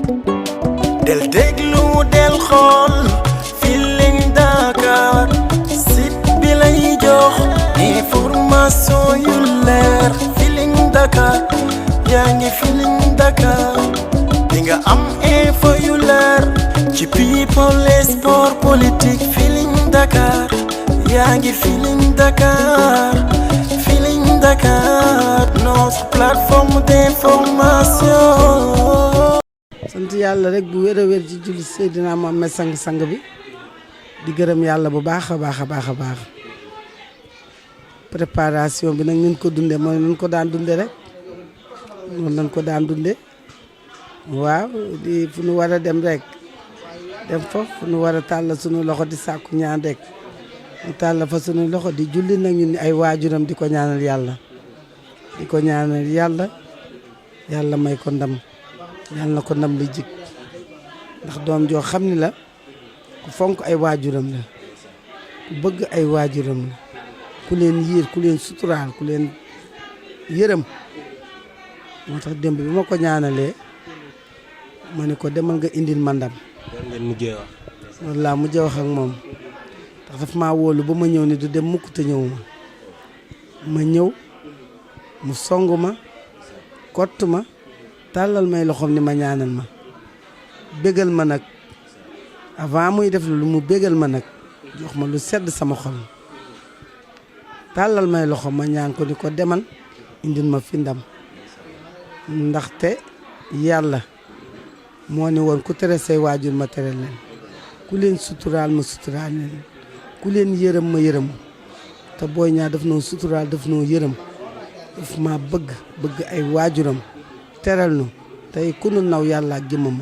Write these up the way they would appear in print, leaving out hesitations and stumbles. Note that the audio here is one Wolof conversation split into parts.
del déglu del xool Feeling Dakar site bi lay jox information yu leer Feeling Dakar yaa ngi Feeling Dakar di nga am info yu leer ci people et sport politique Feeling Dakar yaa ngi Feeling Dakar Feeling Dakar notre plateforme d'information. sant yàlla rek bu wér a wér ci julli Seydina Muhammad sang bi di gërëm yàlla bu baax a baax a baax a baax préparation bi nag ñu ko dunde mooy nañ ko daan dunde rek noonu lañ ko daan dunde waaw di fu nu war a dem rek dem fa fu nu war a tàll suñu loxo di sàkku ñaan rek mu tàll fa suñu loxo di julli nag ñun ay waajuram di ko ñaanal yàlla di ko ñaanal yàlla may ko ndam yàlla na ko ndam li jik ndax doom joo xam ni la ku fonk ay waajuram la ku bëgg ay waajuram la ku leen yiir ku leen suturaal ku leen yërëm moo tax démb bi ma ko ñaanalee ma ne ko demal nga indil ma ndam loolu laa mujjee wax ak moom ndax daf maa wóolu ba ma ñëw ni du dem mukk te ñëw ma ñëw mu song ma kott ma tàllal may loxoom ni ma ñaanal ma bégal ma nag avant muy def lu mu bégal ma nag jox ma lu sedd sama xol tàllal may loxoom ma ñaan ko ni ko demal indil ma fi ndam ndaxte yàlla moo ni woon ku tere say waajur ma tere leen ku leen suturaal ma suturaal leen ku leen yërëm ma yërëm te Boy Niang daf noo suturaal daf noo yërëm daf ma bëgg ay waajuram teral nu tey ku nu naw yàlla ak jëmmam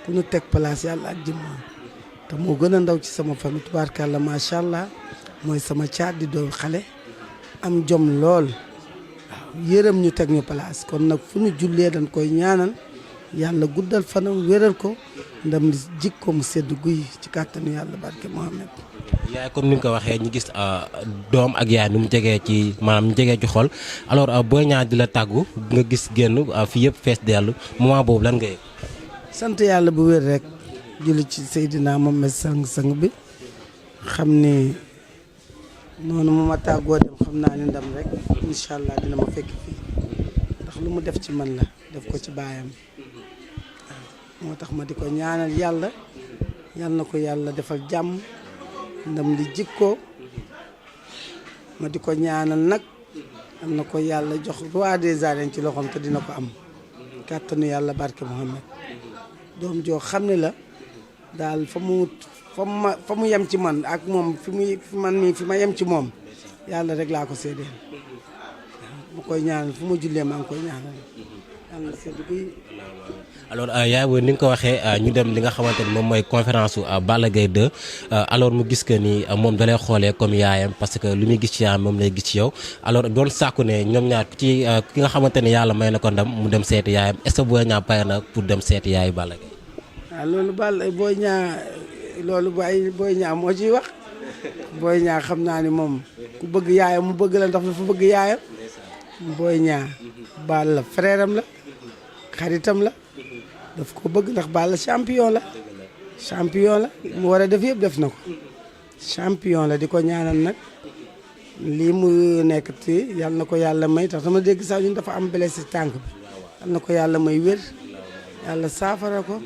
ku nu teg place yàlla ak jëmmam te moo gën a ndaw ci sama famille tubaarkàlla macha allah mooy sama caat di doon xale am jom lool waaw yërëm ñu teg ñu place kon nag fu ñu jullee dañ koy ñaanal yàlla guddal fanam wéral ko ndam li jikko mu sedd guy ci kàttanu yàlla barke Mohamed. yaay comme ni nga ko waxee ñu gis doom ak yaay nu mu jegee ci maanaam ñu jegee ci xol alors Boy Niang di la tàggu nga gis génn fii yëpp fees dellu moment boobu lan nga yëg. sant yàlla bu wér rek julli ci Seydina Mohamed sang bi xam ni noonu mu ma tàggoo dem xam naa ni ndam rek incha allah dina ma fekk fii ndax lu mu def ci man la def ko ci baayam moo tax ma di ko ñaanal yàlla na ko yàlla defal jàmm ndam li jikko ma di ko ñaanal nag am na ko yàlla jox roi des arènes ci loxoom te dina ko am kàttanu yàlla barke Mohamed doom joo xam ne la daal fa mu yem ci man ak moom fi ma yem ci moom yàlla rek laa ko séedeel ma koy ñaanal fu ma jullee maa ngi koy ñaanal yàlla sédd guy. alors yaay booy ni nga ko waxee ñu dem li nga xamante ni moom mooy conférence su Balla Gaye 2 alors mu gis que ni moom da lay xoolee comme yaayam parce que lu muy gis ci yaayam moom lay gis ci yow alors doon sàkku ne ñoom ñaar ki nga xamante ni yàlla may na ko ndam mu dem seeti yaayam est-ce que Boy Niang pare na pour dem seeti yaayu Balla Gaye. waaw loolu Boy Niang moo ciy wax Boy Niang xam naa ni moom ku bëgg yaayam mu bëgg la ndax dafa bëgg yaayam Boy Niang Balla frère am la xaritam la. daf ko bëgg ndax Balla champion la mu war a def yëpp def na ko champion la di ko ñaanal nag lii mu nekk ci yàlla na ko yàlla may tax dama dégg sax ñun dafa am blessé tànk bi yàlla na ko yàlla may wér yàlla saafara ko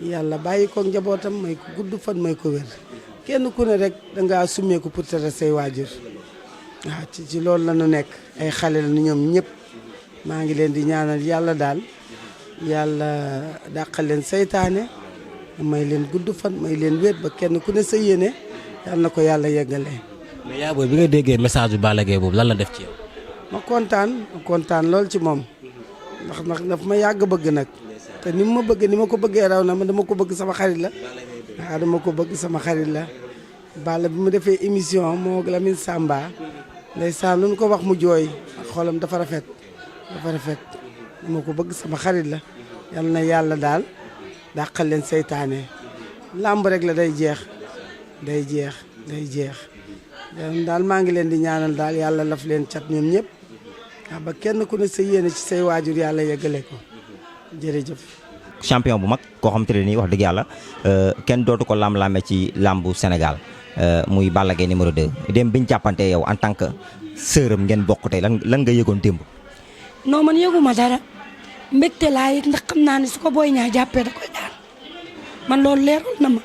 yàlla bàyyi ko njabootam may ko gudd fan may ko wér kenn ku ne rek dangaa summeeku pour tere say waajur waaw ci loolu la ñu nekk ay xale la ñoom ñëpp maa ngi leen di ñaanal yàlla daal yàlla dàqal leen seytaane may leen gudd fan may leen wéet ba kenn ku ne sa yéene yàlla na ko yàlla yeggalee. mais yaa booy bi nga déggee message bu Balla Gaye boobu lan la def ci yow. ma kontaan lool ci moom ndax daf ma yàgg bëgg nag te ni mu ma bëgg ni ma ko bëggee raw na ma dama ko bëgg sama xarit la waaw dama ko bëgg sama xarit la Balla bi mu defee émission moo Lamine Samba ndeysaan lu ñu ko wax mu jooy xolam dafa rafet dama ko bëgg sama xarit la yal na yàlla daal dàqal leen seytaane làmb rek la day jeex daal maa ngi leen di ñaanal daal yàlla laf leen cat ñoom ñëpp ba kenn ku ne sa yéene ci say waajur yàlla yeggale ko jërëjëf. champion bu mag koo xam te ne nii wax dëgg yàlla kenn dootu ko lam-lame ci làmbu Sénégal muy Balla Gaye numéro 2 dem biñ jàppante yow en tant que sœuram ngeen bokk tey lan nga yëgoon démb. non man yëguma dara mbégte laa yëg ndax xam naa ne su ko Boy Niang jàppee da koy daan man loolu leerul na ma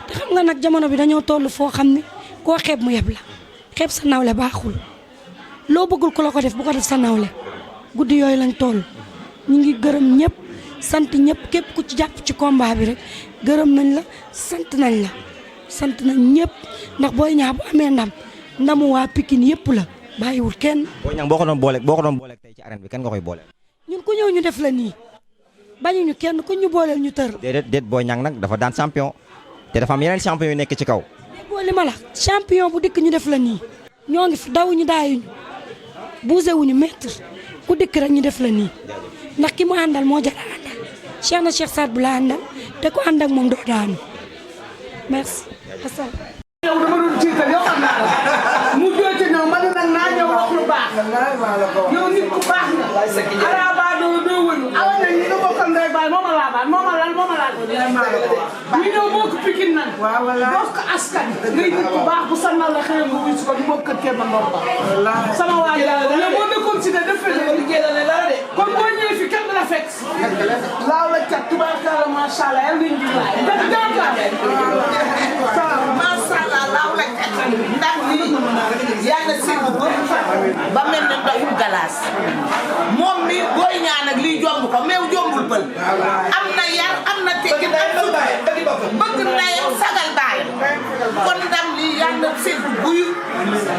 te xam nga nag jamono bi dañoo toll foo xam ne koo xeeb mu yeb la xeeb sa nawle baaxul loo bëggul ko la ko def bu ko def sa nawle guddi yooyu lañ toll ñu ngi gërëm ñëpp sant ñëpp képp ku ci jàpp ci combat bi rek gërëm nañ la sant nañ ñëpp ndax Boy Niang bu amee ndamu waa Pikine yëpp la bàyyiwul kenn. Boy Niang boo ko doon booleeg tey ci arène bi kan nga koy booleel. ñun ku ñëw ñu def la nii bañuñu kenn ku ñu booleel ñu tër. déet Boy Niang nag dafa daan champion te dafa am yeneen champion yu nekk ci kaw. déggoo li ma la champion bu dikk ñu def la nii ñoo ngi fi dawuñu daayuñu bougé wuñu mètre ku dikk rek ñu def la nii ndax ki mu àndal moo jar a àndal Cheikh na Cheikh Saad bu la àndal te ku ànd ak moom doo daanu merci. yow dama doon tiital yow xam naa mu jooju ñëw ma ne nag naa ñëw wax lu baax yow nit ku baax nga araba doo wëlu awa na ñi nga bokkal ndey baay mooma laa baal mooma laal ñu ñëw bokk Pikine nag bokk askan ngay nit ku baax bu sannal la xëy nga wuy su ko di bokk kër Keba Ndor ba sama waa jàll yow boo nekkoon si ne def kon boo ñëwee fi kenn la fekk laaw la cat tubaarkalla macha allah yàlla nañ ndax lii yàlla séddu ko ba mel ne ndoxum galaas moom mi Boy Niang nag lii jomb ko meew jombul pël am na yar am na teggin am sut bëgg ndeyam sagal baayam kon ndam lii yàlla séddu buyu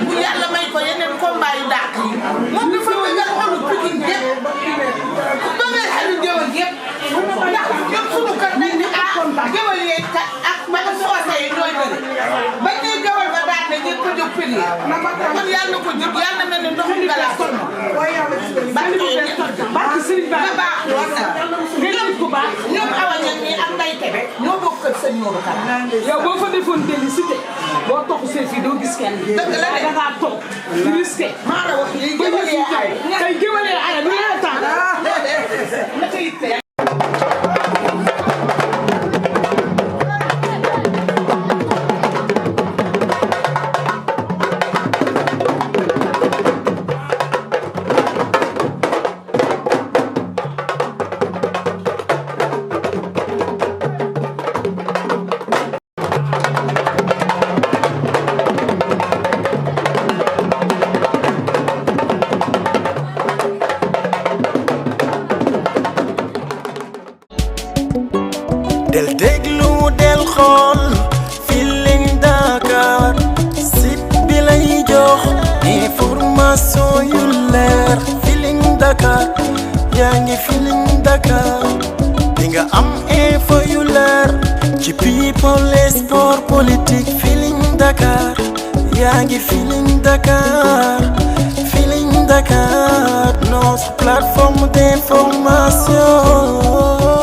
bu yàlla may ko yeneen combat yu dàq yi moom dafa bëggal xolu Pikine yëpp bëggal xelu jëwal yëpp ndax ñoom sunu kër dañ ni jëwal yeeg kat ak ma soose yi ñooy bëri bañ ne jëwal ba daan ne ñëpp ko jóg pëli kon yàlla na ko jóg yàlla na mel ni ndoxum galaas barki Sëriñ Ba baax ñoom awa ñag ñi ak nday tebe ñoo bokk kër sëñ Nourou Kara yow boo fa defoon délicité boo toxu see fii doo gis kenn dëgg la de da ngaa toog risqué maa la wax lii géwalee ay tey géwalee ay du yaa tax na ko yitte del déglu del xool Feeling Dakar site bi lay jox information yu leer Feeling Dakar yaa ngi Feeling Dakar di nga am info yu leer ci people et sport politique Feeling Dakar yaa ngi Feeling Dakar Feeling Dakar notre plateforme d'information